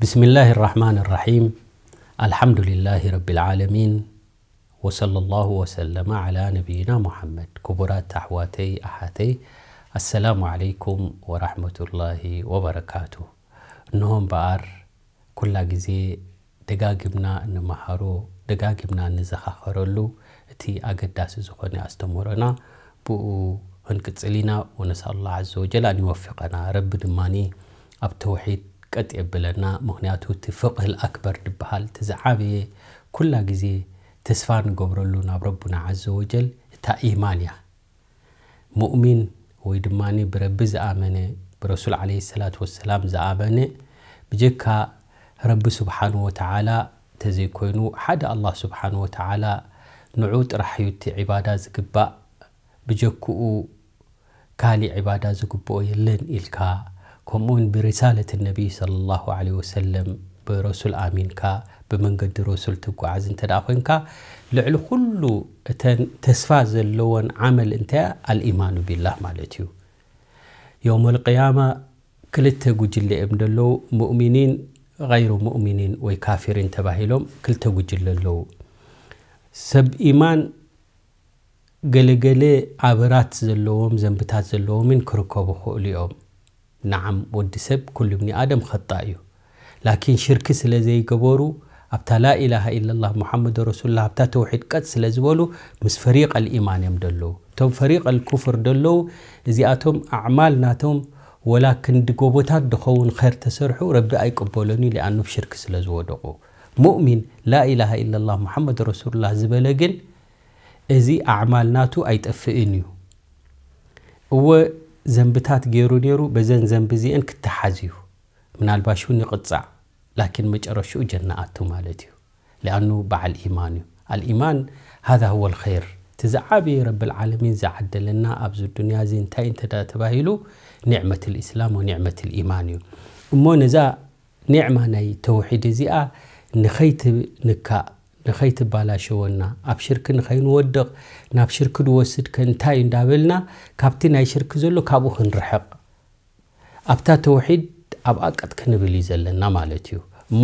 بسم الله الرحمن الرحيم. الحمد لله رب العالمين. وصلى الله وسلم على نبينا محمد. ክቡራት ኣሕዋተይ ኣሓተይ፣ ኣሰላሙ ዓለይኩም ወራሕመቱላሂ ወበረካቱ። እንሆ እምበኣር ኩላ ግዜ ደጋጊምና እንመሃሮ፣ ደጋጊምና እንዘኻኸረሉ እቲ ኣገዳሲ ዝኾነ ኣስተምህሮና ብኡ ክንቅጽል ኢና። ወነስኣሉላህ ዐዘ ወጀል ኣን ይወፊቀና። ረቢ ድማኒ ኣብ ተውሒድ ቀጥ የብለና። ምኽንያቱ እቲ ፍቅህል ኣክበር ድበሃል እቲ ዝዓበየ ኩላ ግዜ ተስፋ ንገብረሉ ናብ ረቡና ዐዘ ወጀል እታ ኢማን እያ። ሙእሚን ወይ ድማኒ ብረቢ ዝኣመነ፣ ብረሱል ዐለይሂ ሰላቱ ወሰላም ዝኣመነ፣ ብጀካ ረቢ ስብሓኑ ወተዓላ ተዘይኮይኑ፣ ሓደ ኣላህ ስብሓኑ ወተዓላ ንዑ ጥራሕ እዩ እቲ ዒባዳ ዝግባእ፣ ብጀክኡ ካሊእ ዒባዳ ዝግብኦ የለን ኢልካ፣ ከምኡውን ብሪሳለት ነቢይ ሰለላሁ ዐለይሂ ወሰለም ብረሱል ኣሚንካ፣ ብመንገዲ ረሱል ትጓዓዝ እንተ ደኣ ኮይንካ፣ ልዕሊ ኩሉ እተን ተስፋ ዘለወን ዓመል እንታይ እያ? ኣልኢማኑ ቢላህ ማለት እዩ። የውመል ቅያማ ክልተ ጉጅለ እዮም ዘለዉ፣ ሙእሚኒን ገይሩ ሙእሚኒን ወይ ካፊሪን ተባሂሎም ክልተ ጉጅለ ኣለዉ። ሰብ ኢማን ገለገለ ኣብራት ዘለዎም ዘንብታት ዘለዎምን ክርከቡ ይኽእሉ እዮም። ነዓም፣ ወዲ ሰብ ኩሉ ብኒ ኣደም ኸጣእ እዩ። ላኪን ሽርኪ ስለ ዘይገበሩ፣ ኣብታ ላኢላሃ ኢለላህ ሙሓመድ ረሱሉላህ፣ ኣብታ ተውሒድ ቀጥ ስለ ዝበሉ፣ ምስ ፈሪቅ ኣልኢማን እዮም ደለዉ። እቶም ፈሪቅ ኣልኩፍር ደለዉ፣ እዚኣቶም ኣዕማል ናቶም ወላ ክንዲ ጎቦታት ድኸውን ኸይር ተሰርሑ፣ ረቢ ኣይቅበሎን እዩ፣ ሊኣኑ ብሽርኪ ስለ ዝወደቑ። ሙእሚን ላኢላሃ ኢለላህ ሙሓመድ ረሱሉላህ ዝበለ ግን፣ እዚ ኣዕማል ናቱ ኣይጠፍእን እዩ። እወ ዘንብታት ገይሩ ነይሩ፣ በዘን ዘንቢ እዚአን ክተሓዝ እዩ። ምናልባሽ እውን ይቕጻዕ፣ ላኪን መጨረሽኡ ጀና ኣቱ ማለት እዩ። ሊኣኑ በዓል ኢማን እዩ። ኣልኢማን ሃዛ ሁወ ልኸይር። እቲ ዝዓበየ ረብል ዓለሚን ዝዓደለና ኣብዚ ዱንያ እዚ እንታይ እንተ ደኣ ተባሂሉ፣ ኒዕመት ልእስላም ወኒዕመት ልኢማን እዩ። እሞ ነዛ ኒዕማ ናይ ተውሒድ እዚኣ ንኸይትንካእ፣ ንኸይትባላሸወና፣ ኣብ ሽርኪ ንኸይንወድቕ፣ ናብ ሽርኪ ዝወስድ ከ እንታይ እዩ እንዳበልና፣ ካብቲ ናይ ሽርኪ ዘሎ ካብኡ ክንርሕቕ፣ ኣብታ ተውሒድ ኣብኣ ቀጥ ክንብል እዩ ዘለና ማለት እዩ። እሞ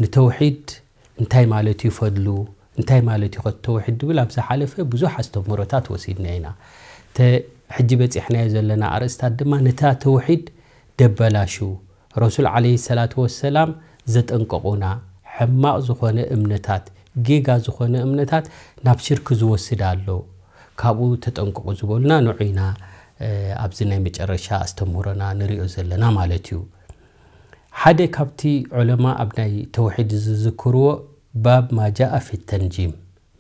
ንተውሒድ እንታይ ማለት እዩ ፈድሉ፣ እንታይ ማለት እዩ ከ ተውሒድ ድብል ኣብ ዝሓለፈ ብዙሕ ኣስተምህሮታት ወሲድና ኢና። ተ-፣ ሕጂ በጺሕናዮ ዘለና ኣርእስታት ድማ ነታ ተውሒድ ደበላሹ፣ ረሱል ዓለይሂ ሰላቱ ወሰላም ዘጠንቀቑና፣ ሕማቕ ዝኾነ እምነታት፣ ጌጋ ዝኾነ እምነታት ናብ ሽርኪ ዝወስድ ኣሎ፣ ካብኡ ተጠንቀቑ ዝበሉና ንዑ ኢና፣ እ፣ ኣብዚ ናይ መጨረሻ ኣስተምህሮና ንሪኦ ዘለና ማለት እዩ። ሓደ ካብቲ ዑለማ ኣብ ናይ ተውሒድ ዝዝክርዎ ባብ ማ ጃአ ፊ ተንጂም፣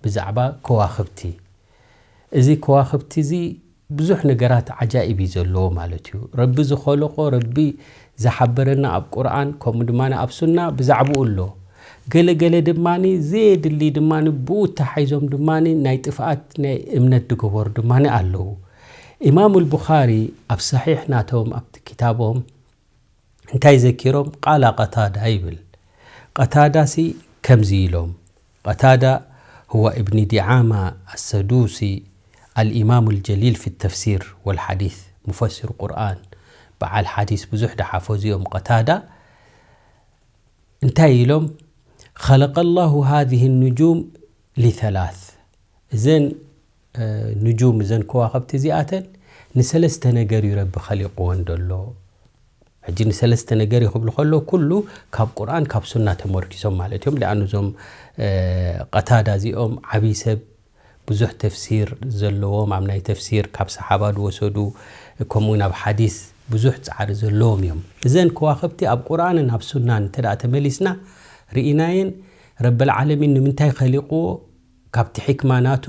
ብዛዕባ ከዋኽብቲ። እዚ ከዋኽብቲ እዚ ብዙሕ ነገራት ዓጃኢብ እዩ ዘለዎ ማለት እዩ። ረቢ ዝኸለቆ፣ ረቢ ዝሓበረና ኣብ ቁርኣን፣ ከምኡ ድማ ኣብ ሱና ብዛዕባኡ ኣሎ። ገለ ገለ ድማ ዘየድሊ ድማ ብኡ ተሓይዞም ድማ ናይ ጥፍኣት ናይ እምነት ዝገበሩ ድማ ኣለዉ። ኢማሙ ልቡኻሪ ኣብ ሰሒሕ ናቶም ኣብቲ ክታቦም እንታይ ዘኪሮም? ቃላ ቀታዳ ይብል። ቀታዳሲ ከምዚ ኢሎም፣ ቀታዳ هو ابن دعامة السدوسي الإمام الجليل في التفسير والحديث مفسر قرآن በዓል ሓዲስ ብዙሕ ድሓፈዙ እዮም ቀታዳ። እንታይ ኢሎም? خلق الله هذه النجوم لثلاث እዘን እ፣ ንጁም፣ እዘን ከዋኸብቲ እዚኣተን ንሰለስተ ነገር እዩ ረቢ ኸሊቕወን ደሎ። ሕጂ ንሰለስተ ነገር እዩ ክብሉ ከሎ ኩሉ ካብ ቁርኣን ካብ ሱና ተመርኪሶም ማለት እዮም። ሊኣኑ እዞም፣ እ፣ ቀታዳ እዚኦም ዓብዪ ሰብ፣ ብዙሕ ተፍሲር ዘለዎም፣ ኣብ ናይ ተፍሲር ካብ ሰሓባ ዝወሰዱ፣ ከምኡ ናብ ሓዲስ ብዙሕ ጻዕሪ ዘለዎም እዮም። እዘን ከዋኸብቲ ኣብ ቁርኣንን ኣብ ሱናን እንተ ደኣ ተመሊስና ርኢናየን፣ ረበል ዓለሚን ንምንታይ ኸሊቕዎ፣ ካብቲ ሕክማ ናቱ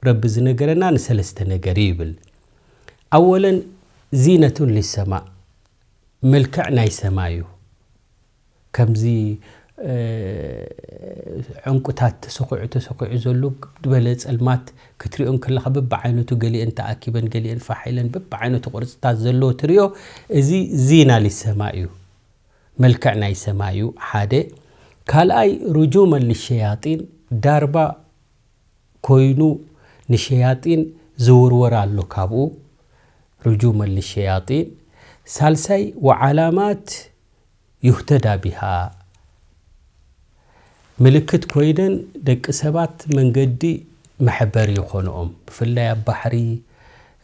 ረቢ ዝነገረና ንሰለስተ ነገር እዩ ይብል። ኣወለን ዚነቱን ሊሰማእ፣ መልክዕ ናይ ሰማይ እዩ። ከምዚ፣ እ፣ ዕንቁታት ተሰኺዑ ተሰኺዑ ዘሎ ዝበለ ጸልማት ክትሪኦ እንከለኻ በብዓይነቱ ገሊአን ተኣኪበን ገሊአን ፋሕ ኢለን በብዓይነቱ ቅርጽታት ዘለዎ ትሪኦ፣ እዚ ዚና ሊሰማእ እዩ። መልክዕ ናይ ሰማይ እዩ ሓደ። ካልኣይ ሩጁመን ሊሸያጢን ዳርባ ኮይኑ ንሸያጢን ዝውርወር ኣሎ ካብኡ፣ ርጁመን ልሸያጢን። ሳልሳይ ወዓላማት ዩህተዳ ቢሃ፣ ምልክት ኮይነን ደቂ ሰባት መንገዲ መሐበሪ ይኾንኦም። ብፍላይ ኣብ ባሕሪ፣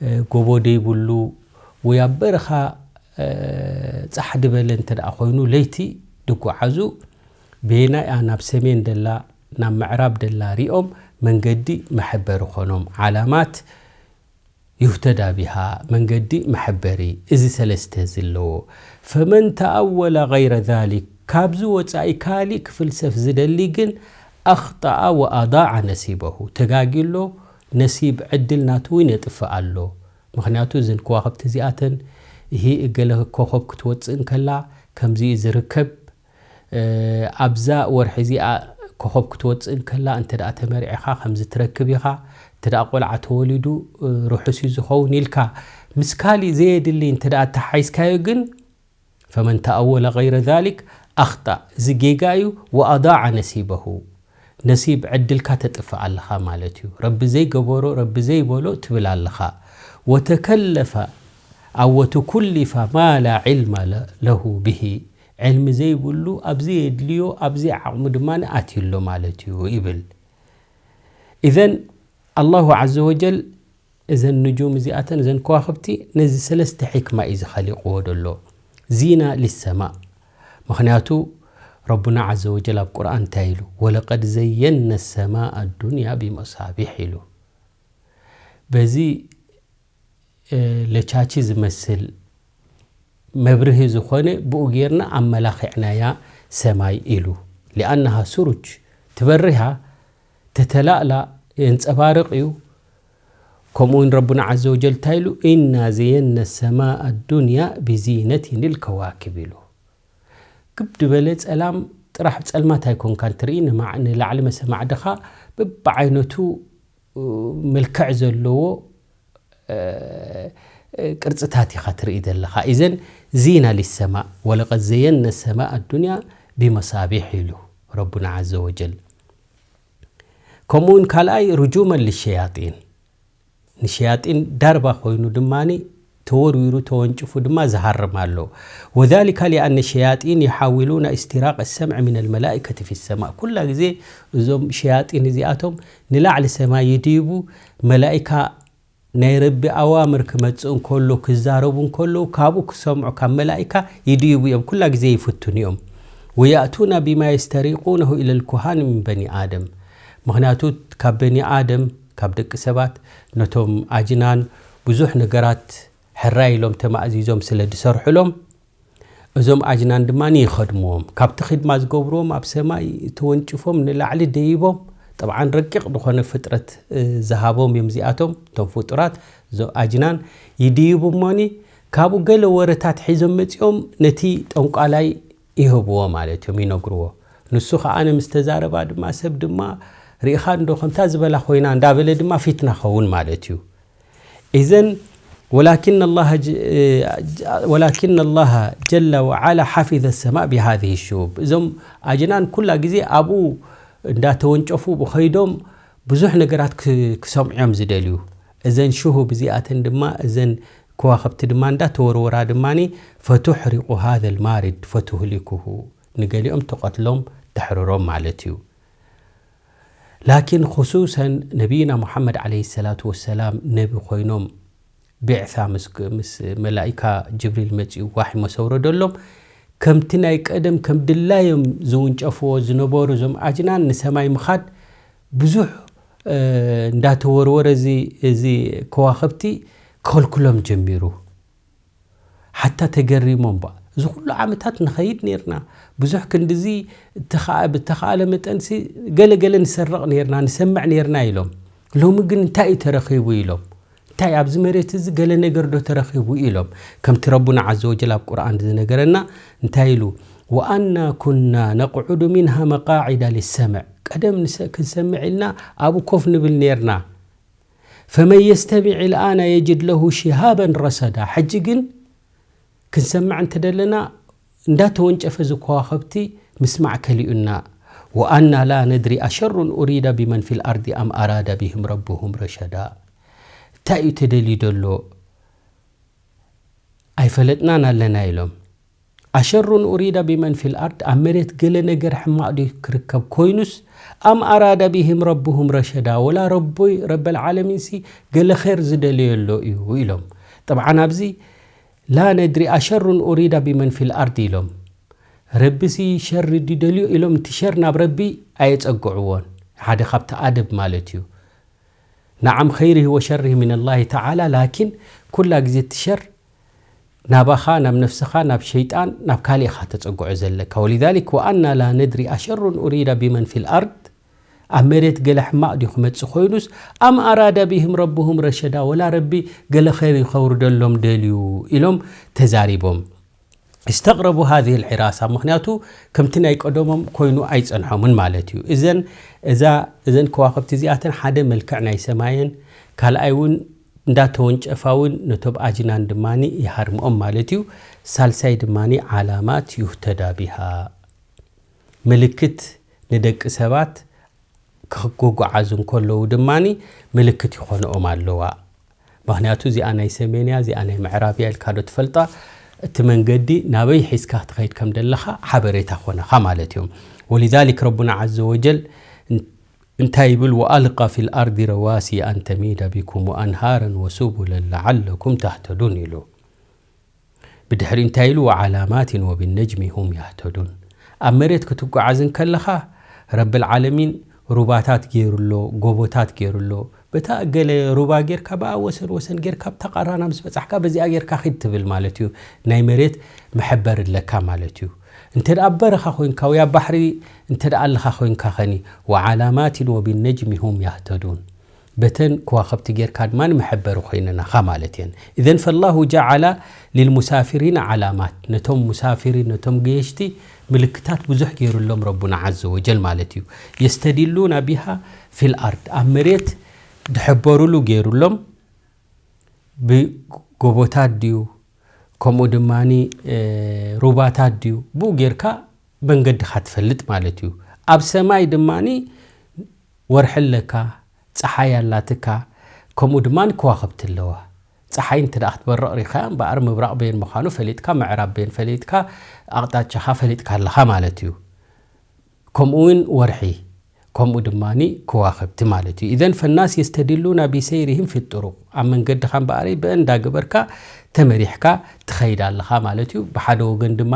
እ፣ ጎቦ ደይብሉ ወይ ኣብ በረኻ፣ እ፣ ጻሕ ድበለ እንተ ደኣ ኮይኑ ለይቲ ድጓዓዙ፣ በየናይ እያ ናብ ሰሜን ደላ፣ ናብ ምዕራብ ደላ ሪኦም መንገዲ መሐበሪ ኾኖም። ዓላማት ዩህተዳ ቢሃ፣ መንገዲ መሐበሪ፣ እዚ ሰለስተ እዚ ኣለዎ። ፈመን ተኣወለ ገይረ ዛሊክ፣ ካብዚ ወጻኢ ካሊእ ክፍልሰፍ ዝደሊ ግን ኣኽጠኣ ወኣዳዓ ነሲበሁ፣ ተጋጊሎ፣ ነሲብ ዕድል ናቱ እውን የጥፍእ ኣሎ። ምኽንያቱ እዘን ከዋኽብቲ እዚኣተን፣ ይሄ እገለ ኮኸብ ክትወጽእ እንከላ ከምዚ እዩ ዝርከብ፣ እ፣ ኣብዛ ወርሒ እዚኣ ኮኸብ ክትወጽእ እንከላ እንተ ደኣ ተመርዒኻ ከምዚ ትረክብ ኢኻ፣ እንተ ደኣ ቆልዓ ተወሊዱ፣ እ፣ ርሑስ እዩ ዝኸውን ኢልካ ምስ ካሊእ ዘየድሊ እንተ ደኣ ኣተሓሒዝካዮ ግን፣ ፈመን ተኣወለ ገይረ ዛሊክ ኣኽጣእ፣ እዚ ጌጋ እዩ፣ ወኣዳዓ ነሲበሁ፣ ነሲብ ዕድልካ ተጥፍእ ኣለኻ ማለት እዩ። ረቢ ዘይገበሮ፣ ረቢ ዘይበሎ ትብል ኣለኻ። ወተከለፈ ኣው ወተኩሊፈ ማ ላ ዒልመ ለ-፣ ለሁ ብሂ፣ ዕልሚ ዘይብሉ ኣብ ዘየድልዮ ኣብ ዘይዓቕሙ ድማ ኣትዩ ኣሎ ማለት እዩ ይብል። ኢዘን ኣላሁ ዓዘ ወጀል እዘን ንጁም እዚኣተን፣ እዘን ከዋኽብቲ ነዚ ሰለስተ ሕክማ እዩ ዝኸሊቕዎ ዘሎ። ዚና ሊሰማእ። ምኽንያቱ ረቡና ዓዘ ወጀል ኣብ ቁርኣን እንታይ ኢሉ? "ወለቀድ ዘየና ሰማእ ኣዱንያ ቢመሳቢሕ" ኢሉ። በዚ፣ እ፣ ለቻቺ ዝመስል መብርሂ ዝኾነ ብኡ ጌርና ኣመላኺዕናያ ሰማይ ኢሉ። ሊኣነሃ ሱሩጅ ትበርሃ፣ ተተላእላ፣ የንጸባርቕ እዩ። ከምኡ እውን ረቡና ዓዘ ወጀል እንታይ ኢሉ? "ኢና ዘየና ሰማእ ኣዱንያ ብዚነቲን ልከዋኪብ" ኢሉ። ግብ ድበለ ጸላም ጥራሕ ጸልማት ኣይኮንካን ትርኢ፣ ንማዕ-፣ ንላዕሊ መሰማዕድኻ በብዓይነቱ፣ እ፣ መልክዕ ዘለዎ፣ እ፣ እ፣ ቅርጽታት ኢኻ ትርኢ ዘለኻ። ኢዘን ዚና ሊሰማእ፣ "ወለቀድ ዘየና ሰማእ ኣዱንያ ቢመሳቢሕ" ኢሉ ረቡና ዓዘ ወጀል። ከምኡውን ካልኣይ ርጁመን ልሸያጢን፣ ንሸያጢን ዳርባ ኮይኑ ድማ ተወርዊሩ ተወንጭፉ ድማ ዝሃርም ኣሎ። "ወዛሊካ ሊኣነ ሸያጢን ይሓውሉና እስትራቅ ሰምዕ ሚነል መላኢከቲ ፊ ሰማእ" ኩላ ግዜ እዞም ሸያጢን እዚኣቶም ንላዕሊ ሰማይ ይድይቡ። መላኢካ ናይ ረቢ ኣዋምር ክመጽእ እንከሎ፣ ክዛረቡ እንከለዉ ካብኡ ክሰምዑ፣ ካብ መላኢካ ይድይቡ እዮም። ኩላ ግዜ ይፍትኑ እዮም። "ወያእቱና ቢማ የስተሪቁነሁ ኢለል ኩሃን ሚን በኒ ኣደም" ምኽንያቱ ካብ በኒ ኣደም፣ ካብ ደቂ ሰባት ነቶም ኣጅናን ብዙሕ ነገራት ሕራይ ኢሎም ተማእዚዞም ስለ ዝሰርሑሎም፣ እዞም ኣጅናን ድማ ይኸድምዎም። ካብቲ ኺድማ ዝገብርዎም ኣብ ሰማይ ተወንጭፎም ንላዕሊ ደይቦም፣ ጠብዓን ረቂቕ ዝኾነ ፍጥረት፣ እ፣ ዝሃቦም እዮም እዚኣቶም፣ እቶም ፍጡራት፣ እዞም ኣጅናን ይድይቡ እሞኒ፣ ካብኡ ገለ ወረታት ሒዞም መጺኦም ነቲ ጠንቋላይ ይህብዎ ማለት እዮም፣ ይነግርዎ። ንሱ ኸኣ ኣነ ምስ ተዛረባ ድማ ሰብ ድማ ርኢኻ እንዶ ከምታ ዝበላ ኮይና እንዳበለ ድማ ፊትና ኸውን ማለት እዩ። ኢዘን ወላኪን ኣላህ ጀ-፣ ወላኪን ኣላህ ጀለ ወዓላ ሓፊዘ ሰማእ ቢሃዚህ ሹብ። እዞም ኣጅናን ኩላ ግዜ ኣብኡ እንዳተወንጨፉ ብኸይዶም ብዙሕ ነገራት ክ-፣ ክሰምዑ እዮም ዝደልዩ። እዘን ሽሁብ እዚኣተን ድማ፣ እዘን ከዋኽብቲ ድማ እንዳተወርወራ ድማ ፈቱሕሪቁ ሃዘል ማሪድ ፈቱህሊኩሁ፣ ንገሊኦም ትቐትሎም ተሕርሮም ማለት እዩ። ላኪን ኹሱሰን ነቢይና ሙሓመድ ዓለይሂ ሰላቱ ወሰላም ነቢ ኮይኖም፣ ቢዕሳ ምስ፣ ምስ መላኢካ ጅብሪል መጺኡ ዋሒ መሰውረደሎም፣ ከምቲ ናይ ቀደም ከም ድላዮም ዝውንጨፍዎ ዝነበሩ እዞም ኣጅናን ንሰማይ ምኻድ ብዙሕ፣ እ፣ እንዳተወርወረ እዚ፣ እዚ ከዋኽብቲ ክኸልክሎም ጀሚሩ። ሓታ ተገሪሞም፣ "ባ፣ እዚ ኩሉ ዓመታት ንኸይድ ኔርና፣ ብዙሕ ክንድዚ ተኸኣ-፣ ብተኸኣለ መጠንሲ ገለ ገለ ንሰርቕ ኔርና፣ ንሰምዕ ኔርና" ኢሎም። "ሎሚ ግን እንታይ እዩ ተረኺቡ?" ኢሎም። "እንታይ ኣብዚ መሬት እዚ ገለ ነገር ዶ ተረኺቡ?" ኢሎም። ከምቲ ረቡና ዓዘ ወጀል ኣብ ቁርኣን ዝነገረና እንታይ ኢሉ? "ወኣና ኩና ነቅዑዱ ሚንሃ መቃዒዳ ሊሰምዕ፣ ቀደም ንሰ-፣ ክንሰምዕ ኢልና ኣብኡ ኮፍ ንብል ኔርና። ፈመን የስተሚዕ ልኣና የጅድ ለሁ ሽሃበን ረሰዳ፣ ሕጂ ግን ክንሰምዕ እንተደለና እንዳተወንጨፈ እዚ ከዋኽብቲ ምስማዕ ከሊኡና። ወኣና ላ ነድሪ ኣሸሩን ኡሪደ ቢመን ፊል ኣርዲ ኣም ኣራደ ቢህም ረብሁም ረሸዳ። እንታይ እዩ ተደልዩ ደሎ? ኣይፈለጥናን ኣለና" ኢሎም። أشر أريد بمن في الأرض، ኣብ መሬት ገለ ነገር ሕማቕ ድዩ ክርከብ ኮይኑስ፣ أم أراد بهم ربهم رشدا، ወላ ረቦይ ረበል ዓለሚንሲ ገለ ኸይር ዝደለዮ ኣሎ እዩ ኢሎም። ጠብዓን ኣብዚ لا ندري أشر أريد بمن في الأرض ኢሎም። ረቢሲ ሸር ድደልዩ ኢሎም፣ እቲ ሸር ናብ ረቢ ኣየጸግዕዎን። ሓደ ካብቲ ኣደብ ማለት እዩ። نعم خيره وشره من الله تعالى، ላኪን ኩላ ግዜ እቲ ሸር ናባኻ፣ ናብ ነፍስኻ፣ ናብ ሸይጣን፣ ናብ ካልእ ኢኻ ተጸግዖ ዘለካ። ولذلك وأنا لا ندري أشر أريد بمن في الأرض، ኣብ መሬት ገለ ሕማቕ ድዩ ክመጽእ ኮይኑስ، أم أراد بهم ربهم رشدا، ወላ ረቢ ገለ ኸይር ከውርደሎም ደልዩ ኢሎም ተዛሪቦም። استغربوا هذه الحراسة، ምኽንያቱ ከምቲ ናይ ቀደሞም ኮይኑ ኣይጸንሖምን ማለት እዩ። እዘን እዛ እዘን ከዋኽብቲ እዚኣተን ሓደ መልክዕ ናይ ሰማየን፣ ካልኣይ እውን እንዳተወንጨፋ እውን ነቶም ኣጅናን ድማ ይሃርምኦም ማለት እዩ። ሳልሳይ ድማ علامات يهتدى بها، ምልክት ንደቂ ሰባት ክጓዓዙ እንከለዉ ድማ ምልክት ይኾንኦም ኣለዋ። ምኽንያቱ እዚኣ ናይ ሰሜንያ፣ እዚኣ ናይ ምዕራብያ ኢልካ ዶ ትፈልጣ? እቲ መንገዲ ናበይ ሒዝካ ክትኸይድ ከም ዘለኻ ሓበሬታ ኮነኻ ማለት እዮም። ولذلك ربنا عز وجل እንታይ ይብል? وألقى في الأرض رواسي أن تميد بكم وأنهارا وسبلا لعلكم تهتدون ኢሉ። ብድሕሪ እንታይ ኢሉ? وعلامات وبالنجم هم يهتدون። ኣብ መሬት ክትጓዓዝ እንከለኻ ረብል ዓለሚን ሩባታት ገይሩ ኣሎ፣ ጎቦታት ገይሩ ኣሎ። በታ ገለ ሩባ ጌርካ ብኣ ወሰን ወሰን ጌርካ ኣብታ ቃራና ምስ በጻሕካ በዚኣ ጌርካ ኺድ ትብል ማለት እዩ። ናይ መሬት መሐበሪ ኣለካ ማለት እዩ። እንተ ደኣ ኣብ በረኻ ኮይንካ ወይ ኣብ ባሕሪ እንተ ደኣ ኣለኻ ኮይንካ ኸኒ وعلامات وبالنجم هم يهتدون። በተን ከዋኽብቲ ጌርካ ድማ መሐበሪ ኮይነናኻ ማለት እየን። إذن فالله جعل للمسافرين علامات። ነቶም ሙሳፊሪን፣ ነቶም ገየሽቲ ምልክታት ብዙሕ ገይሩሎም ረቡና عز وجل ማለት እዩ። يستدلون بها في الأرض። ኣብ መሬት ድሕበሩሉ ገይሩሎም ብጎቦታት ድዩ፣ ከምኡ ድማ ሩባታት ድዩ፣ ብኡ ጌርካ መንገድኻ ትፈልጥ ማለት እዩ። ኣብ ሰማይ ድማ ወርሒ ኣለካ፣ ፀሓይ ኣላትካ፣ ከምኡ ድማ ከዋኽብቲ ኣለዋ። ፀሓይ እንተ ደኣ ክትበርቕ ሪኻያ እምበኣር ምብራቕ በየን ምዃኑ ፈሊጥካ፣ ምዕራብ በየን ፈሊጥካ፣ ኣቕጣጫኻ ፈሊጥካ ኣለኻ ማለት እዩ። ከምኡ እውን ወርሒ፣ ከምኡ ድማ ከዋኽብቲ ማለት እዩ። إذن فالناس يستدلون بسيرهم في الطرق። ኣብ መንገድኻ እምበኣር ብእንዳ ገበርካ ተመሪሕካ ትኸይድ ኣለኻ ማለት እዩ። ብሓደ ወገን ድማ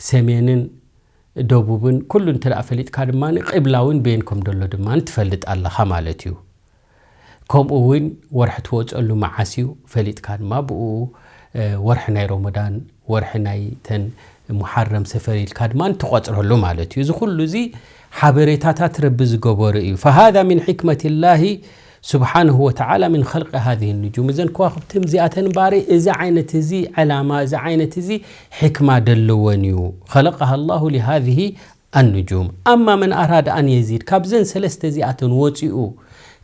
ሰሜንን ደቡብን ኩሉ እንተ ደኣ ፈሊጥካ ድማ ቂብላ እውን በየን ከም ደሎ ድማ ትፈልጥ ኣለኻ ማለት እዩ። ከምኡ እውን ወርሒ ትወፀሉ መዓስ እዩ ፈሊጥካ ድማ ብኡ ወርሒ ናይ ሮመዳን፣ ወርሒ ናይ ተን ሙሓረም፣ ሰፈር ኢልካ ድማ ትቆፅረሉ ማለት እዩ። እዚ ኩሉ እዚ ሓበሬታታት ረቢ ዝገበሩ እዩ። فهذا من حكمة الله سبحانه وتعالى من خلق هذه النجوم። እዘን ከዋኽብቲ እዚኣተን እምበኣር እዚ ዓይነት እዚ ዕላማ፣ እዚ ዓይነት እዚ ሕክማ ደለወን እዩ። خلقها الله لهذه النجوم. أما من أراد أن يزيد، ካብዘን ሰለስተ እዚኣተን ወፂኡ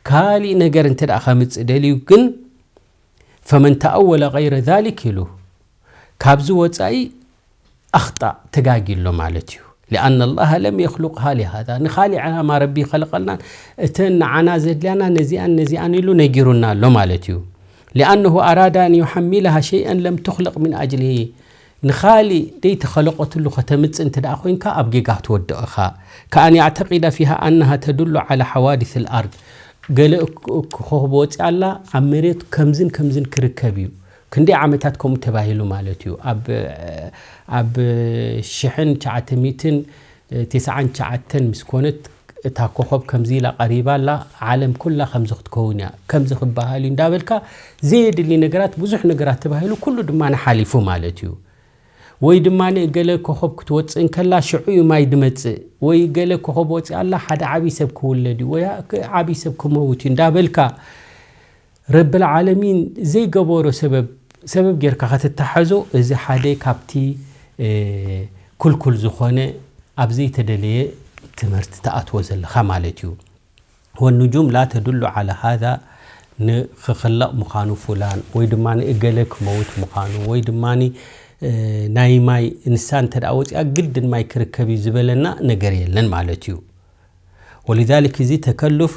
ካሊእ ነገር እንተ ደኣ ከምፅእ ደልዩ ግን فمن تأول غير ذلك ኢሉ ካብዚ ወፃኢ ኣኽጣእ ተጋጊ ኣሎ ማለት እዩ። لأن الله لم يخلقها لهذا። ንኻሊእ ዕላማ ረቢ ይኸለቐልናን እተን ንዓና ዘድልያና ነዚኣን ነዚኣን ኢሉ ነጊሩና ኣሎ ማለት እዩ። لأنه أراد أن يحملها شيئا لم تخلق من أجله። ንኻሊእ ደይተኸለቐትሉ ከተምፅእ እንተ ደኣ ኮይንካ ኣብ ጌጋ ክትወድቕ ኢኻ። كأن يعتقد فيها أنها تدل على حوادث الأرض። ገለ እክ- እክ- ኮኸብ ወፂኣ ኣላ ኣብ መሬት ከምዝን ከምዝን ክርከብ እዩ። ክንደይ ዓመታት ከምኡ ተባሂሉ ማለት እዩ። ኣብ ኣብ ሽሕን ትሽዓተ ሚእትን ተስዓን ትሽዓተን ምስ ኮነት እታ ኮኸብ ከምዚ ኢላ ቀሪባ ኣላ፣ ዓለም ኩላ ከምዚ ክትከውን እያ፣ ከምዚ ክበሃል እዩ እንዳበልካ ዘየድሊ ነገራት ብዙሕ ነገራት ተባሂሉ ኩሉ ድማ ንሓሊፉ ማለት እዩ። ወይ ድማ ገለ ኮኸብ ክትወፅእ እንከላ ሽዑ እዩ ማይ ድመፅእ፣ ወይ ገለ ኮኸብ ወፂኣ ኣላ ሓደ ዓብዪ ሰብ ክውለድ እዩ ወይ ዓብዪ ሰብ ክመውት እዩ እንዳበልካ ረብል ዓለሚን ዘይገበሮ ሰበብ ሰበብ ጌርካ ከተተሓዞ፣ እዚ ሓደ ካብቲ ኩልኩል ዝኾነ ኣብ ዘይተደለየ ትምህርቲ ትኣትዎ ዘለኻ ማለት እዩ። والنجوم لا تدل على هذا። ንክኽለቕ ምዃኑ ፍላን ወይ ድማ ንእገለ ክመውት ምዃኑ ወይ ድማ ናይ ማይ ንሳ እንተ ደኣ ወፂኣ ግድን ማይ ክርከብ እዩ ዝበለና ነገር የለን ማለት እዩ። ولذلك እዚ ተከሉፍ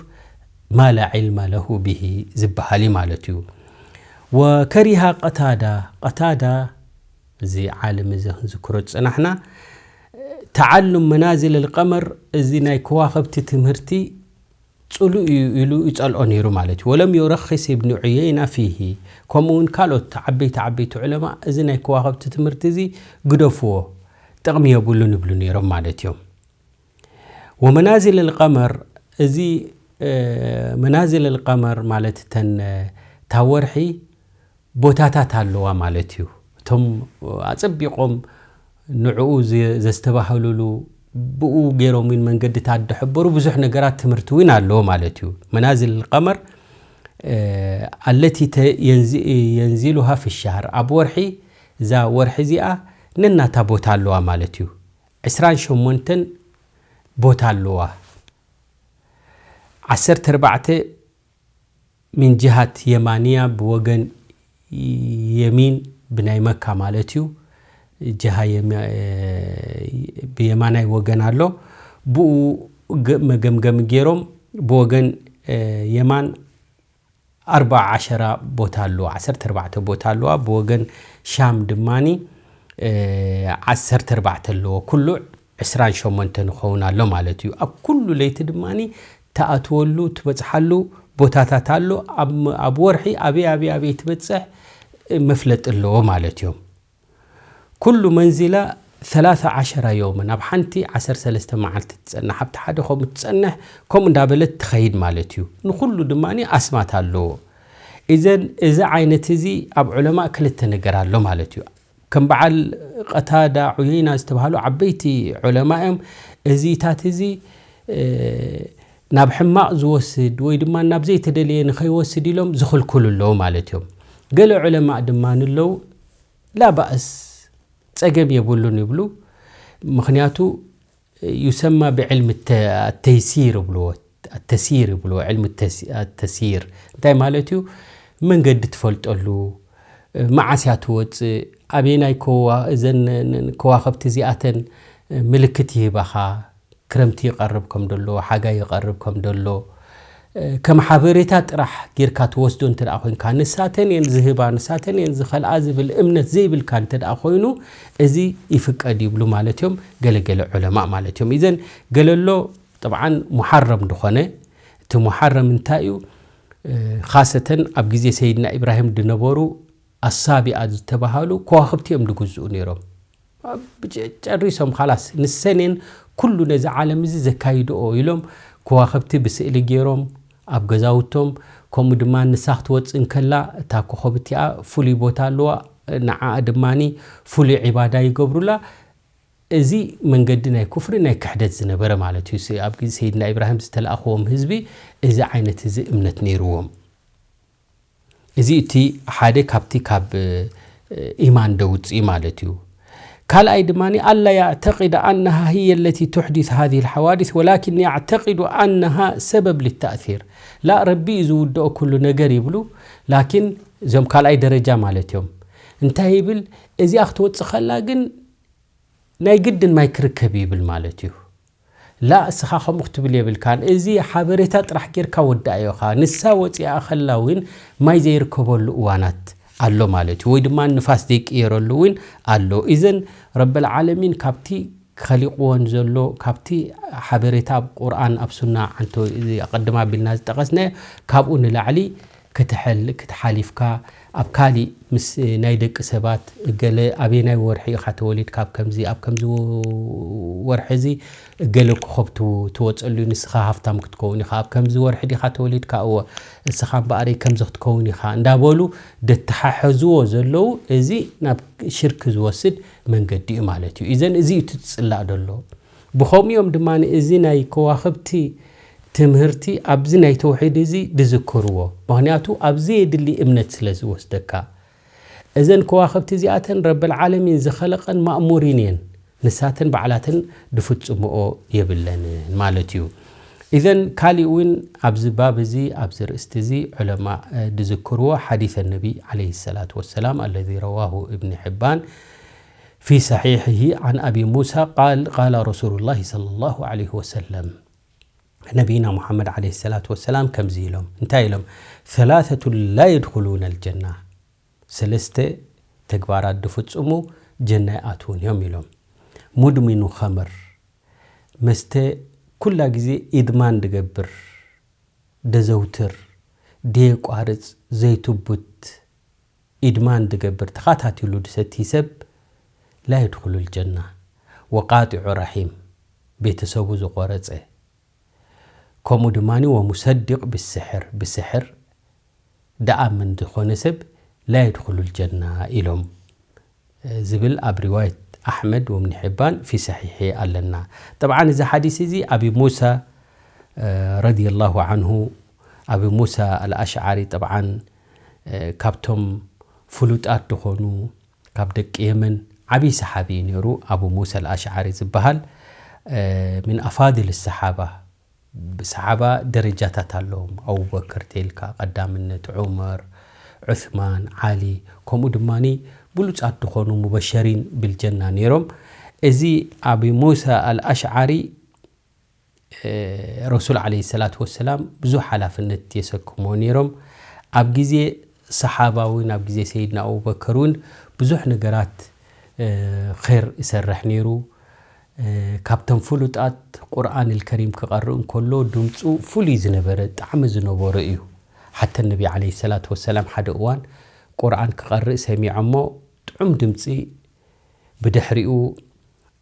ما لا علم له به ዝበሃል እዩ ማለት እዩ። وكره قتادة، قتادة እዚ ዓለም እዚ ክንዝክሮ ዝጸናሕና። ተዓሉም መናዝል ኣልቀመር፣ እዚ ናይ ከዋኽብቲ ትምህርቲ ጽሉእ እዩ ኢሉ ይጸልኦ ነይሩ ማለት እዩ። ወለም ዩረኽስ ኢብኑ ዑየይና ፊሂ፣ ከምኡ እውን ካልኦት ዓበይቲ ዓበይቲ ዑለማ እዚ ናይ ከዋኽብቲ ትምህርቲ እዚ ግደፍዎ፣ ጥቕሚ የብሉን ይብሉ ነይሮም ማለት እዮም። ወመናዝል ኣልቀመር፣ እዚ መናዝል ኣልቀመር ማለት እተን እታ ወርሒ ቦታታት ኣለዋ ማለት እዩ። እቶም ኣጸቢቖም ንዕኡ ዘስተባህሉሉ፣ ብኡ ገይሮም እውን መንገድታት ዝሕበሩ ብዙሕ ነገራት ትምህርቲ እውን ኣለዎ ማለት እዩ። መናዝል ቀመር ኣለቲ የንዚሉሃ ፊ ሻህር፣ ኣብ ወርሒ፣ እዛ ወርሒ እዚኣ ነናታ ቦታ ኣለዋ ማለት እዩ። ዕስራን ሸሞንተን ቦታ ኣለዋ። ዓሰርተ ኣርባዕተ ምን ጅሃት የማንያ፣ ብወገን የሚን ብናይ መካ ማለት እዩ። ጅሃ የማ-፣ ብየማናይ ወገን ኣሎ። ብኡ ገ-፣ መገምገሚ ገይሮም ብወገን የማን ኣርባዓ ዓሸራ ቦታ ኣለዋ፣ ዓሰርተ ኣርባዕተ ቦታ ኣለዋ። ብወገን ሻም ድማኒ ዓሰርተ ኣርባዕተ ኣለዎ። ኩሉ ዕስራን ሸሞንተን ይኸውን ኣሎ ማለት እዩ። ኣብ ኩሉ ለይቲ ድማ ትኣትወሉ ትበጽሓሉ ቦታታት ኣሎ። ኣብ ወርሒ ኣበይ ኣበይ ኣበይ ትበጽሕ መፍለጢ ኣለዎ ማለት እዮም። ኩሉ መንዚላ ሰላሳ ዓሸራ ዮመን፣ ኣብ ሓንቲ ዓሰርተ ሰለስተ መዓልቲ ትጸንሕ፣ ኣብቲ ሓደ ከምኡ ትጸንሕ፣ ከምኡ እንዳበለት ትኸይድ ማለት እዩ። ንኹሉ ድማ ኣስማት ኣለዎ። እዘን እዚ ዓይነት እዚ ኣብ ዑለማእ ክልተ ነገር ኣሎ ማለት እዩ። ከም በዓል ቀታዳ፣ ዑየይና ዝተባህሉ ዓበይቲ ዑለማ እዮም። እዚታት እዚ ናብ ሕማቕ ዝወስድ ወይ ድማ ናብ ዘይተደለየ ንኸይወስድ ኢሎም ዝኽልክሉ ኣለዉ ማለት እዮም። ገለ ዑለማእ ድማ ኣለዉ፣ ላ ባእስ፣ ጸገም የብሉን ይብሉ። ምኽንያቱ ዩሰማ ብዕልሚ ተይሲር ይብልዎ፣ ተሲር ይብልዎ፣ ዕልሚ ተሲር። እንታይ ማለት እዩ? መንገዲ ትፈልጠሉ፣ መዓስ እያ ትወፅእ፣ ኣበየናይ ከዋ-፣ እዘን ከዋኸብቲ እዚኣተን ምልክት ይህባኻ፣ ክረምቲ ይቐርብ ከም ደሎ፣ ሓጋይ ይቐርብ ከም ደሎ፣ ከም ሓበሬታ ጥራሕ ጌርካ ትወስዶ እንተ ደኣ ኮይንካ፣ ንሳተን እየን ዝህባ፣ ንሳተን እየን ዝኸልኣ ዝብል እምነት ዘይብልካ እንተ ደኣ ኮይኑ፣ እዚ ይፍቀድ ይብሉ ማለት እዮም ገለገለ ዑለማእ ማለት እዮም። ኢዘን ገለሎ ጥብዓን ሙሓረም ድኾነ፣ እቲ ሙሓረም እንታይ እዩ? ኻሰተን ኣብ ግዜ ሰይድና ኢብራሂም ድነበሩ ኣሳቢኣ ዝተባሃሉ ከዋኽብቲ እዮም ድግዝኡ ነይሮም። ጨሪሶም ኻላስ ንሰን እየን ኩሉ ነዚ ዓለም እዚ ዘካይድኦ ኢሎም ከዋኽብቲ ብስእሊ ገይሮም ኣብ ገዛውቶም፣ ከምኡ ድማ ንሳ ክትወፅእ እንከላ እታ ኮኸብ እቲኣ ፍሉይ ቦታ ኣለዋ፣ ንዓኣ ድማ ፍሉይ ዒባዳ ይገብሩላ። እዚ መንገዲ ናይ ኩፍሪ ናይ ክሕደት ዝነበረ ማለት እዩ። ኣብ ግዜ ሰይድና ኢብራሂም ዝተለኣኽዎም ህዝቢ እዚ ዓይነት እዚ እምነት ነይርዎም። እዚ እቲ ሓደ ካብቲ ካብ ኢማን ደውፅእ ማለት እዩ። ካልኣይ ድማ ኣላ ያዕተቂደ ኣነሃ ህየ ለቲ ቱሕዲስ ሃዚህ ልሓዋዲስ ወላኪን ያዕተቂዱ ኣነሃ ሰበብ ልተእሲር። ላ ረቢ እዩ ዝውድኦ ኩሉ ነገር ይብሉ። ላኪን እዞም ካልኣይ ደረጃ ማለት እዮም። እንታይ ይብል? እዚኣ ክትወፅእ ከላ ግን ናይ ግድን ማይ ክርከብ ይብል ማለት እዩ። ላ እስኻ ከምኡ ክትብል የብልካን። እዚ ሓበሬታ ጥራሕ ጌርካ ወዳእዮኻ። ንሳ ወፂኣ ከላ እውን ማይ ዘይርከበሉ እዋናት ኣሎ ማለት እዩ። ወይ ድማ ንፋስ ዘይቅየረሉ እውን ኣሎ። ኢዘን ረበል ዓለሚን ካብቲ ከሊቕዎን ዘሎ ካብቲ ሓበሬታ ኣብ ቁርኣን ኣብ ሱና ዓንቶ ኣቐድም ኣቢልና ዝጠቐስናዮ ካብኡ ንላዕሊ ክትሐል-፣ ክትሓሊፍካ ኣብ ካሊእ ምስ ናይ ደቂ ሰባት እገለ ኣበየናይ ወርሒ ኢኻ ተወሊድካ፣ ኣብ ከምዚ፣ ኣብ ከምዚ ወርሒ እዚ እገለ ኮኸብ ትው-፣ ትወፀሉ እዩ፣ ንስኻ ሃፍታም ክትከውን ኢኻ፣ ኣብ ከምዚ ወርሒ ዲኻ ተወሊድካ፣ እወ፣ እስኻ እምበኣረይ ከምዚ ክትከውን ኢኻ እንዳበሉ ደተሓሐዝዎ ዘለዉ፣ እዚ ናብ ሽርክ ዝወስድ መንገዲ እዩ ማለት እዩ። ኢዘን እዚ እዩ እቲ ዝፅላእ ዘሎ። ብኸምኡ እዮም ድማ እዚ ናይ ከዋኽብቲ ትምህርቲ ኣብዚ ናይ ተውሒድ እዚ ድዝክርዎ። ምኽንያቱ ኣብ ዘየድሊ እምነት ስለ ዝወስደካ። እዘን ከዋኽብቲ እዚኣተን ረብል ዓለሚን ዝኸለቐን ማእሙሪን እየን። ንሳተን ባዕላተን ድፍጽምኦ የብለንን ማለት እዩ። ኢዘን ካሊእ እውን ኣብዚ ባብ እዚ፣ ኣብዚ ርእስቲ እዚ ዑለማ፣ እ፣ ድዝክርዎ ሓዲሰ ነቢ ዓለይሂ ሰላቱ ወሰላም ኣለዚ ረዋሁ እብኒ ሕባን ፊ ሰሒሕሂ ዓን ኣቢ ሙሳ ቃል ቃለ ረሱሉላሂ ሰለላሁ ዓለይሂ ወሰለም፣ ነቢይና ሙሓመድ ዓለይሂ ሰላቱ ወሰላም ከምዚ ኢሎም፣ እንታይ ኢሎም? ሰላሰቱን ላ የድኹሉነ ልጀና፣ ሰለስተ ተግባራት ድፍጽሙ ጀና ኣይኣትውን እዮም ኢሎም። ሙድሚኑ ኸምር፣ መስተ ኩላ ግዜ ኢድማን ድገብር፣ ደዘውትር፣ ደየቋርጽ፣ ዘይትቡት፣ ኢድማን ድገብር፣ ተኻታቲሉ ድሰቲ ሰብ ላ የድኹሉ ልጀና። ወቃጢዑ ረሒም፣ ቤተሰቡ ዝቆረጸ፣ ከምኡ ድማ ወሙሰዲቕ ብስሕር፣ ብስሕር ደኣምን ዝኾነ ሰብ ላ የድኹሉ ልጀና ኢሎም ዝብል ኣብ ሪዋየት ኣሕመድ ወብኒ ሕባን ፊ ሰሒሒ ኣለና። ጠብዓን እዚ ሓዲስ እዚ ኣቢ ሙሳ ረዲየላሁ ዓንሁ፣ ኣቢ ሙሳ ኣልኣሽዓሪ ጠብዓን ካብቶም ፍሉጣት ዝኾኑ ካብ ደቂ የመን ዓብዪ ሰሓቢ እዩ ነይሩ። ኣቡ ሙሳ ኣልኣሽዓሪ ዝበሃል ምን ኣፋድል ሰሓባ፣ ብሰሓባ ደረጃታት ኣለዎም። ኣቡበከር ተልካ ቀዳምነት፣ ዑመር፣ ዑስማን፣ ዓሊ፣ ከምኡ ድማ ብሉጻት ዝኾኑ ሙበሸሪን ብልጀና ነይሮም። እዚ ኣቢ ሙሳ ኣልኣሽዓሪ ረሱል ዓለይሂ ሰላቱ ወሰላም ብዙሕ ሓላፍነት የሰክሞ ነይሮም። ኣብ ግዜ ሰሓባ እውን፣ ኣብ ግዜ ሰይድና ኣቡበከር እውን ብዙሕ ነገራት ኸይር ይሰርሕ ነይሩ። ካብቶም ፍሉጣት ቁርኣን ልከሪም ክቐርእ እንከሎ ድምፁ ፍሉይ ዝነበረ፣ ጣዕሚ ዝነበሮ እዩ። ሓተ ነቢ ዓለይሂ ሰላቱ ወሰላም ሓደ እዋን ቁርኣን ክቐርእ ሰሚዖሞ ጥዑም ድምፂ ብድሕሪኡ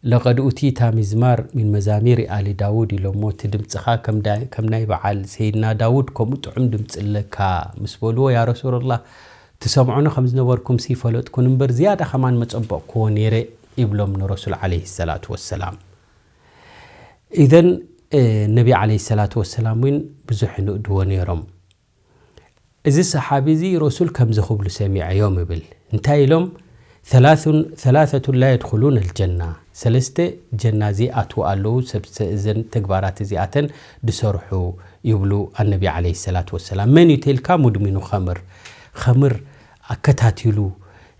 ለቀድ ኡቲታ ሚዝማር ሚን መዛሚር ኣሊ ዳውድ ኢሎሞ፣ እቲ ድምፅኻ ከም ዳ-፣ ከም ናይ በዓል ሰይድና ዳውድ ከምኡ ጥዑም ድምፂ ኣለካ ምስ በልዎ፣ ያ ረሱላላህ፣ ትሰምዑኒ ከም ዝነበርኩም ሲ ፈለጥኩን እምበር ዝያዳ ከማን መፀበቕክዎ ነይረ ይብሎም ንረሱል ዓለይሂ ሰላቱ ወሰላም። ኢዘን ነቢ ዓለይሂ ሰላቱ ወሰላም እውን ብዙሕ ይንእድዎ ነይሮም። እዚ ሰሓቢ እዚ ረሱል ከምዚ ክብሉ ሰሚዐዮም ይብል። እንታይ ኢሎም? "ሰላሱን-፣ ሰላሰቱን ላ የድኹሉን ኣልጀና፣ ሰለስተ ጀና ዘይኣትዉ ኣለዉ፣ ሰብ ሰ-፣ እዘን ተግባራት እዚኣተን ድሰርሑ" ይብሉ ኣነቢ ዓለይሂ ሰላቱ ወሰላም። መን እዩ ተልካ? ሙድሚኑ ኸምር፣ ኸምር ኣከታቲሉ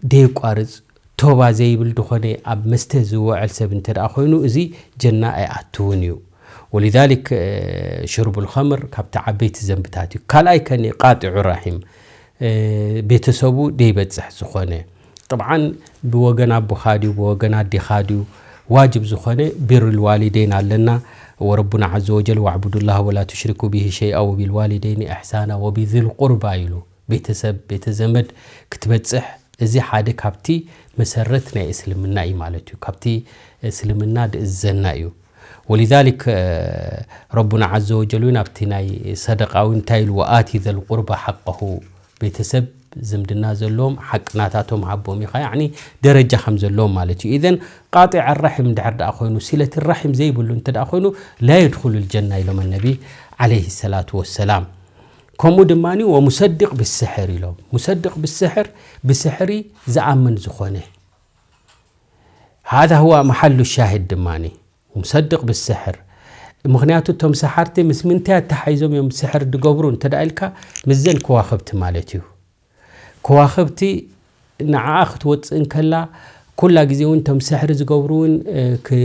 ደየቋርጽ፣ ቶባ ዘይብል ድኾነ ኣብ መስተ ዝውዕል ሰብ እንተ ደኣ ኮይኑ፣ እዚ ጀና ኣይኣትውን እዩ። ወሊዛሊክ፣ እ፣ ሽርቡል ኸምር ካብቲ ዓበይቲ ዘንብታት እዩ። ካልኣይ ከኒ ቃጢዑ ራሒም፣ እ፣ ቤተሰቡ ደይበጽሕ ዝኾነ። ጥብዓን ብወገን ኣቦኻ ድዩ፣ ብወገን ኣዴኻ ድዩ፣ ዋጅብ ዝኾነ ቢሩል ዋሊደይን ኣለና። ወረቡና ዐዘ ወጀል፣ "ወዕቡዱላህ ወላ ቱሽሪኩ ቢሂ ሸይኣ ወቢል ዋሊደይኒ ኢሕሳና ወቢዝል ቁርባ" ኢሉ። ቤተሰብ፣ ቤተ ዘመድ ክትበጽሕ፣ እዚ ሓደ ካብቲ መሰረት ናይ እስልምና እዩ ማለት እዩ። ካብቲ እስልምና ድእዘና እዩ። ወሊዛሊክ፣ እ፣ ረቡና ዐዘ ወጀል እውን ኣብቲ ናይ ሰደቃ እውን እንታይ ኢሉ? "ወኣቲ ዘል ቁርባ ሓቀሁ"፣ ቤተሰብ ዝምድና ዘለዎም ሓቂ ናታቶም ሃቦም ኢኻ፣ ያዕኒ ደረጃ ከም ዘለዎም ማለት እዩ። ኢዘን ቃጢዕ ራሒም እንድሕር ደኣ ኮይኑ፣ ሲለት ራሒም ዘይብሉ እንተ ደኣ ኮይኑ፣ ላ የድኹሉ ልጀና ኢሎም ኣነቢ ዓለይሂ ሰላቱ ወሰላም። ከምኡ ድማ ወሙሰድቅ ብስሕር ኢሎም። ሙሰድቅ ብስሕር፣ ብስሕሪ ዝኣምን ዝኾነ። ሃዛ ሁዋ መሓሉ ሻሂድ ድማ ሙሰድቅ ብስሕር። ምኽንያቱ እቶም ሰሓርቲ ምስ ምንታይ ኣተሓሒዞም እዮም ስሕር ዝገብሩ እንተ ደኣ ኢልካ፣ ምስዘን ከዋኽብቲ ማለት እዩ። ከዋኽብቲ ንዓኣ ክትወፅእ እንከላ፣ ኩላ ግዜ እውን እቶም ስሕሪ ዝገብሩ እውን፣ እ፣ ክ-፣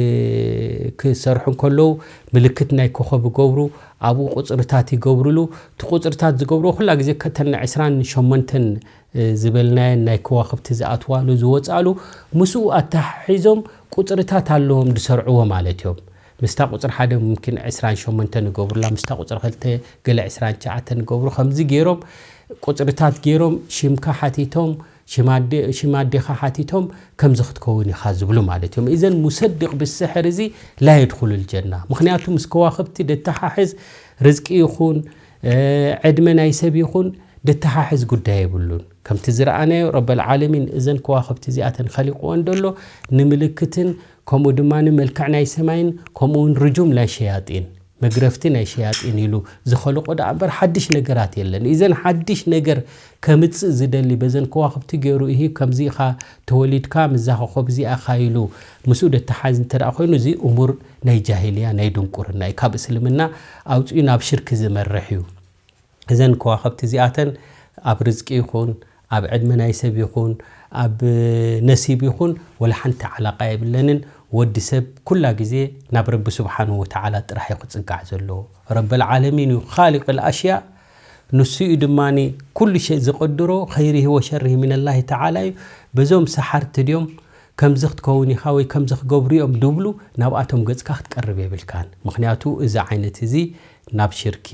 ክሰርሑ እንከለዉ ምልክት ናይ ኮኸብ ይገብሩ፣ ኣብኡ ቁፅርታት ይገብሩሉ። እቲ ቁፅርታት ዝገብርዎ ኩላ ግዜ ከተን ዕስራን ሸሞንተን፣ እ፣ ዝበልናየን ናይ ከዋኽብቲ ዝኣትዋሉ ዝወፃሉ፣ ምስኡ ኣተሓሒዞም ቁፅርታት ኣለዎም ዝሰርዕዎ ማለት እዮም። ምስታ ቁፅሪ ሓደ ሙምኪን ዕስራን ሸሞንተን ይገብሩላ፣ ምስታ ቁፅሪ ክልተ ገለ ዕስራን ትሽዓተን ይገብሩ። ከምዚ ገይሮም ቁፅርታት ገይሮም ሽምካ ሓቲቶም፣ ሽም ኣደ-፣ ሽም ኣዴኻ ሓቲቶም ከምዚ ክትከውን ኢኻ ዝብሉ ማለት እዮም። ኢዘን ሙሰድቅ ብስሕር እዚ ላ የድኹሉ ልጀና። ምኽንያቱ ምስ ከዋኽብቲ ደተሓሕዝ ርዝቂ ይኹን፣ እ፣ ዕድመ ናይ ሰብ ይኹን ደተሓሕዝ ጉዳይ የብሉን። ከምቲ ዝረኣናዮ ረበል ዓለሚን እዘን ከዋኽብቲ እዚኣተን ኸሊቕወን ደሎ ንምልክትን ከምኡ ድማ መልክዕ ናይ ሰማይን ከምኡ እውን ርጁም ናይ ሸያጢን፣ መግረፍቲ ናይ ሸያጢን ኢሉ ዝኸልቆ ደኣ እምበር ሓድሽ ነገራት የለን። ኢዘን ሓድሽ ነገር ከምጽእ ዝደሊ በዘን ከዋኽብቲ ገይሩ፣ "እሂ ከምዚ ኢኻ ተወሊድካ፣ ምስዛ ኮኸብ እዚኣ ኢኻ" ኢሉ ምስኡ ደተሓዝ እንተ ደኣ ኮይኑ፣ እዚ እሙር ናይ ጃሂልያ፣ ናይ ድንቁርና እዩ። ካብ እስልምና ኣውጺኡ ናብ ሽርክ ዝመርሕ እዩ። እዘን ከዋኽብቲ እዚኣተን ኣብ ርዝቂ ይኹን፣ ኣብ ዕድመ ናይ ሰብ ይኹን፣ ኣብ ነሲብ ይኹን፣ ወላ ሓንቲ ዓላቃ የብለንን። ወዲ ሰብ ኩላ ግዜ ናብ ረቢ ስብሓንሁ ወተዓላ ጥራሕ እዩ ክጽጋዕ ዘለዎ። ረበል ዓለሚን እዩ፣ ኻሊቅ ኣልኣሽያእ። ንሱ እዩ ድማ ኩሉ ሸይ ዝቐድሮ፣ ኸይሪሂ ወሸሪሂ ሚነላሂ ተዓላ እዩ። በዞም ሰሓርቲ ድዮም ከምዚ ክትከውን ኢኻ ወይ ከምዚ ክገብሩ እዮም ድብሉ፣ ናብኣቶም ገጽካ ክትቀርብ የብልካን። ምኽንያቱ እዚ ዓይነት እዚ ናብ ሽርኪ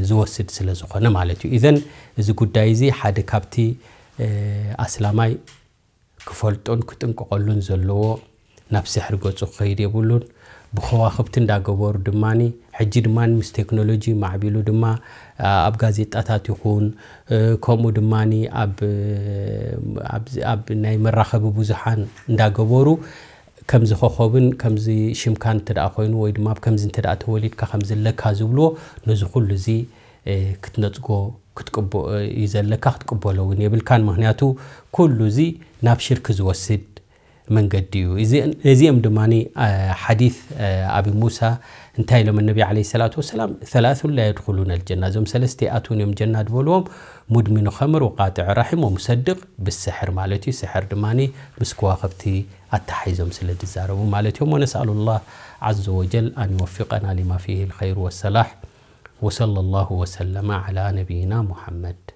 ዝወስድ ስለ ዝኾነ ማለት እዩ። ኢዘን እዚ ጉዳይ እዚ ሓደ ካብቲ ኣስላማይ ክፈልጦን ክጥንቀቐሉን ዘለዎ፣ ናብ ስሕር ገጹ ክኸይድ የብሉን። ብኸዋኽብቲ እንዳገበሩ ድማ፣ ሕጂ ድማ ምስ ቴክኖሎጂ ማዕቢሉ ድማ ኣብ ጋዜጣታት ይኹን ከምኡ ድማ ኣብ ናይ መራኸቢ ብዙሓን እንዳገበሩ ከምዚ ኮኸብን ከምዚ ሽምካ እንተ ደኣ ኮይኑ ወይ ድማ ኣብ ከምዚ እንተ ደኣ ተወሊድካ ከምዚ ኣለካ ዝብልዎ፣ ነዚ ኩሉ እዚ ክትነጽጎ ክትቅቦ እዩ ዘለካ፣ ክትቅበሎ እውን የብልካን። ምክንያቱ ኩሉ እዚ ናብ ሽርክ ዝወስድ መንገዲ እዩ። እዚ- ነዚኦም ድማ ሓዲት ኣቢ ሙሳ እንታይ ኢሎም ነቢ ዓለይሂ ሰላቱ ወሰላም ثلاث لا يدخلون الجنة፣ እዞም ሰለስተ ኣትውን እዮም ጀና ዝበልዎም፣ ሙድሚኑ ኸምር ወቃጢዕ ራሒም ወሙሰድቅ ብስሕር ማለት እዩ። ስሕር ድማ ምስ ከዋኽብቲ ኣተሓይዞም ስለ ዝዛረቡ ማለት እዮም። ونسأل الله عز وجل أن يوفقنا لما فيه الخير والصلاح وصلى الله وسلم على نبينا محمد.